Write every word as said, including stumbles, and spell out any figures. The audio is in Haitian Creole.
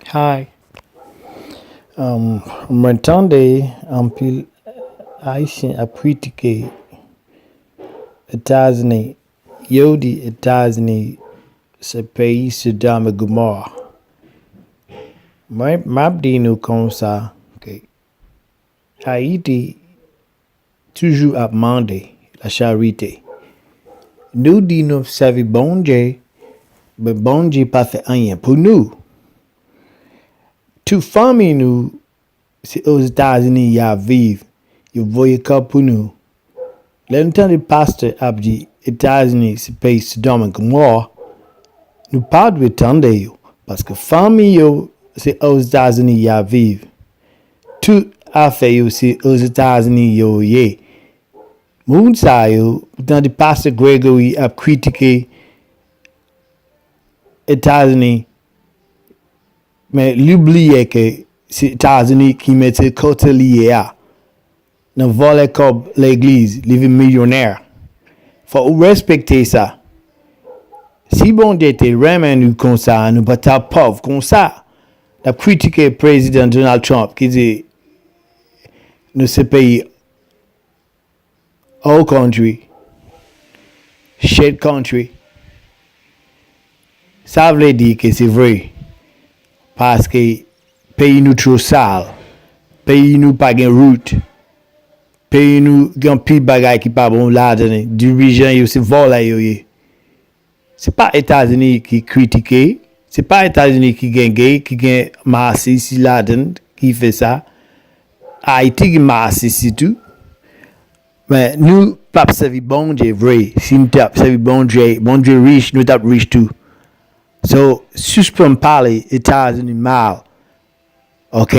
Hi. Um, mwen tande anpil Ayisyen ap kritike Etazini. Yo di Etazini se peyi Sodòm e Gomò. Mwen, m ap di nou konsa, ke Ayiti toujou ap mande lacharite. Nou di nou sèvi Bondye, men Bondye pa fè anyen pou nou. Tout fanmi nou, se Ozetazini y ap viv, yo voye kòb pou nou. Lè nou tande pastè ap di Etazini se peyi Sodòm e Gomò, nou pa dwe tande yo, paske fanmi yo se Ozetazini y ap viv. Tout afè yo se Ozetazini yo ye. Moun sa yo, ou tande pastè Gregory ap kritike Etazini, men li bliye ke se Etazini ki mete kote li ye a. Nan vòlè kòb legliz, li vin milyonè. Fò ou respekte sa. Si Bondye te renmen nou konsa, nou pa t ap pòv konsa. N ap kritike Prezidan Donald Trump ki di nou se peyi old country, shit country. Sa vle di ke se vre. Paske peyi nou two sal. Peyi nou pa gen wout. Peyi nou gen anpil bagay ki pa bon ladan li. Dirijan yo se vòlè yo ye. Se pa Etazini ki kritike. Se pa Etazini ki gen gay, ki gen masisi ladan, ki fè sa. Ayiti gen masisi tou. Men nou p ap sèvi Bondye vre. Si nou t ap sèvi Bondye, Bondye rich, nou t ap rich tou. So, sispann pale Etazini mal. Ok?